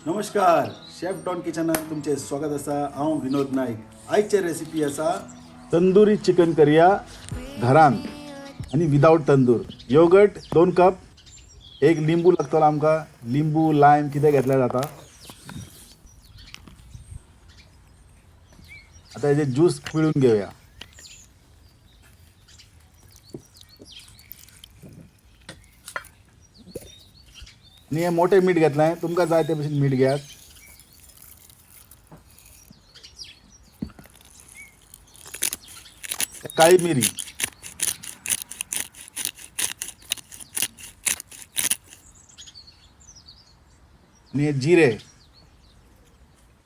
नमस्कार, chef don किचनात तुमचे स्वागत आसा. हांव विनोद नाईक. आयचे रेसिपी आसा तंदुरी चिकन करया घरान आनी विदावट तंदूर. योगर्ट 2 कप, एक लिंबू लागतलो आमकां. लिंबू लायम कितें घेतल्यार जाता. आतां हेजे ज्यूस पिळून घेवया. आनी हें मोठें मीठ घेतलें, तुमकां जाय ते भशेन मीठ घेयात. काळी मिरी, आनी हे जिरे,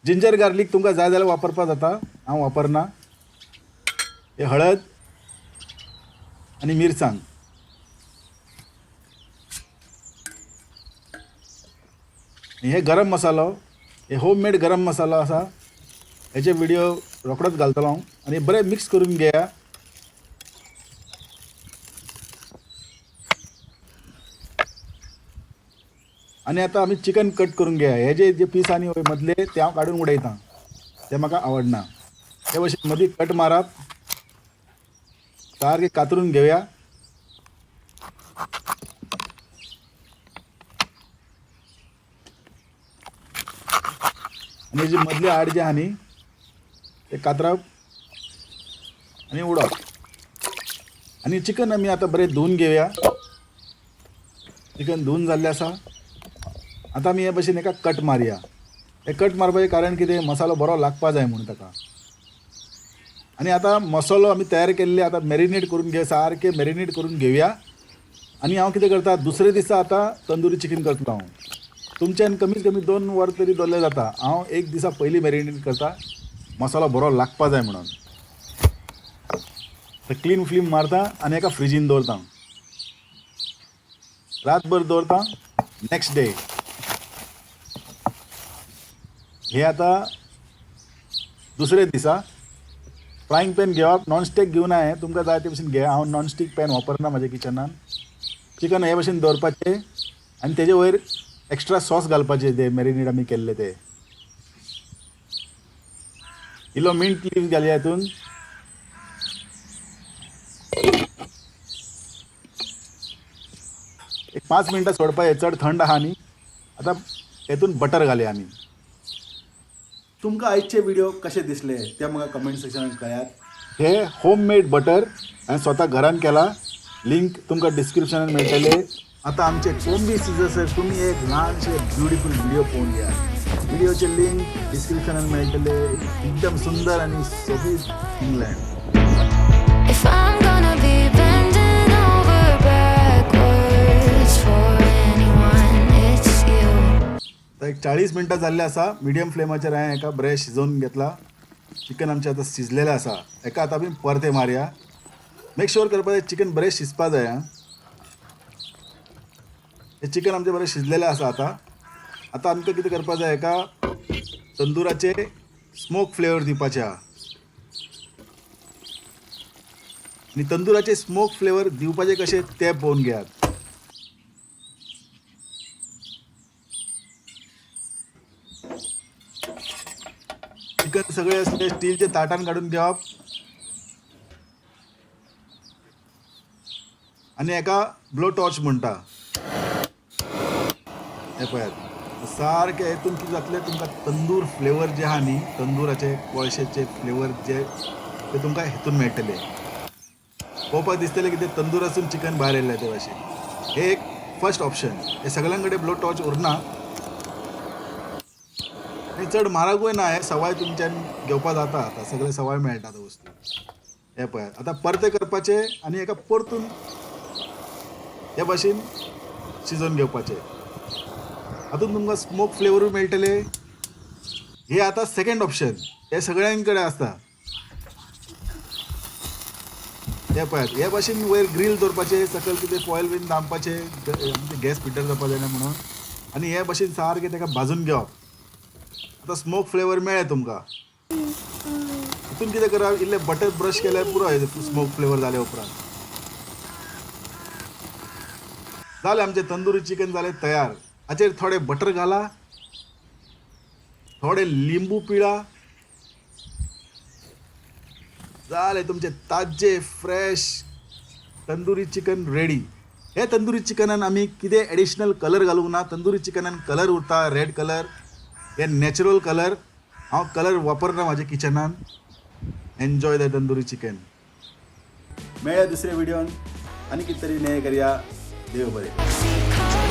जिंजर गार्लीक तुमकां जाय जाल्यार वापरपाक जाता, हांव वापरना. हे हळद आनी मिरसांग. हे गरम मसालो, हे होम मेड गरम मसालो आसा. हेचे व्हिडिओ रोखडोच घालतलो हांव. आनी बरें मिक्स करून घेया. आनी आतां आमी चिकन कट करून घेया. हे जे जे पीस आनी मदले ते हांव काडून उडयता, ते म्हाका आवडना. ते भशेन मदीं कट मारप, सारकें कातरून घेवया. आनी जे मदले हाड जे आहा न्ही ते कातरप आनी उडोवप. आनी चिकन आमी आतां बरें धुवन घेवया. चिकन धुवन जाल्लें आसा. आतां आमी हे भशेन एका कट मारया. हे कट मारपाचें कारण कितें, मसालो बरो लागपा जाय म्हूण ताका. आनी आतां मसालो आमी तयार केल्ले आतां मॅरिनेट करून घे, सारकें मॅरिनेट करून घेवया. आनी हांव कितें करता, दुसरे दिसा आतां तंदुरी चिकन करतलो हांव. तुमच्यान कमीत कमी 2 वर तरी दवरलें जाता. हांव एक दिसा पयलीं मॅरिनेट करता, मसालो बरो लागपा जाय म्हणून. तर क्लीन फ्लिम मारता आनी एका फ्रिजीन दवरता, रातभर दवरता. नेक्स्ट डे हे आतां दुसरे दिसा फ्रायंग पॅन घेवप. नॉनस्टीक घेवना हें, तुमकां जाय ते भशेन घे. हांव नॉनस्टीक पॅन वापरना म्हाज्या किचनान. चिकन हे भशेन दवरपाचें आनी तेजे वयर एक्स्ट्रा सॉस घालपाचें, ते मॅरिनेट आमी केल्ले ते. इल्लो मिंट लीव्स घालया हितून. एक 5 मिनटां सोडपाचें, चड थंड आहा न्ही. आतां हेतून बटर घालया आमी. तुमकां आयचे व्हिडिओ कशे दिसले ते म्हाका कमेंट सेक्शनान कळयात. हे होम मेड बटर हांवें स्वता घरान केला. लिंक तुमकां डिस्क्रिप्शनान मेळटले. आतां आमचे कोंबी सिजसर तुमी एक ल्हानशे ब्युटिफूल व्हिडिओ पळोवन घेयात. व्हिडिओचे लिंक डिस्क्रिप्शनान मेळटले. एकदम सुंदर आनी सोबीत England. If I'm gonna be bending over backwards for anyone, it's you. आतां एक 40 मिनटां जाल्ले आसा. मिडियम फ्लेमाचेर हांवें हेका बरें शिजोवन घेतला. चिकन आमचें आतां शिजलेलें आसा. हेका आतां आमी परते मारया. मेक शुअर करपाचें चिकन बरें शिजपा जाय. आं, हें चिकन आमचें बरें शिजलेलें आसा. आतां आतां आमकां कितें करपा जाय, हेका तंदुराचे स्मोक फ्लेवर दिवपाचे आहा. आनी तंदुराचे स्मोक फ्लेवर दिवपाचे कशे ते पळोवन घेयात. चिकन सगळें असले स्टीलच्या ताटान काडून घेवप आनी हेका ब्लो टॉर्च म्हणटा. हें पळयात, सारकें हेतून कितें जातलें, तुमकां तंदूर फ्लेवर जे आहा न्ही, तंदुराचे कोळशेचे फ्लेवर जे ते तुमकां हेतून मेळटले. पळोवपाक दिसतलें की ते तंदुरासून चिकन भायर येयल्लें ते भाशेन. हे एक फर्स्ट ऑप्शन. हे सगळ्यां कडेन ब्लो टॉर्च उरना आनी चड म्हारगूय ना. हे सवाय तुमच्यान घेवपा जाता. आतां सगळे सवाय मेळटा ते वस्तू. हे पळयात, आतां परते करपाचे आनी हेका परतून हे भाशेन शिजोवन घेवपाचे. हातून तुमकां स्मोक फ्लेवरूय मेळटले. हे आतां सेकेंड ऑप्शन, हे सगळ्यां कडेन आसता. हे पळयात, हे भाशेन वयर ग्रील दवरपाचे, सकयल कितें फॉयल बीन दामपाचें, आमचें गॅस पिटर जावपा जायना म्हणून. आनी हे भाशेन सारकें ताका भाजून घेवप. आतां स्मोक फ्लेवर मेळ्ळें तुमकां. हितून कितें करप, इल्लें बटर ब्रश केल्यार पुरो स्मोक फ्लेवर जाले उपरांत. जालें आमचें तंदुरी चिकन जालें तयार. हाचेर थोडें बटर घाला. थोडे लिंबू पिळा. जालें तुमचें ताज्जें फ्रेश तंदुरी चिकन रेडी. हे तंदुरी चिकनान आमी कितें एडिशनल कलर घालूंक ना. तंदुरी चिकनान कलर उरता रेड कलर, हे नॅचरल कलर. हांव कलर वापरना म्हाज्या किचनान. Enjoy the tandoori chicken. मेळया दुसऱ्या व्हिडिओन आनी कितें तरी नवें करया. देव बरें करूं. Backseat car.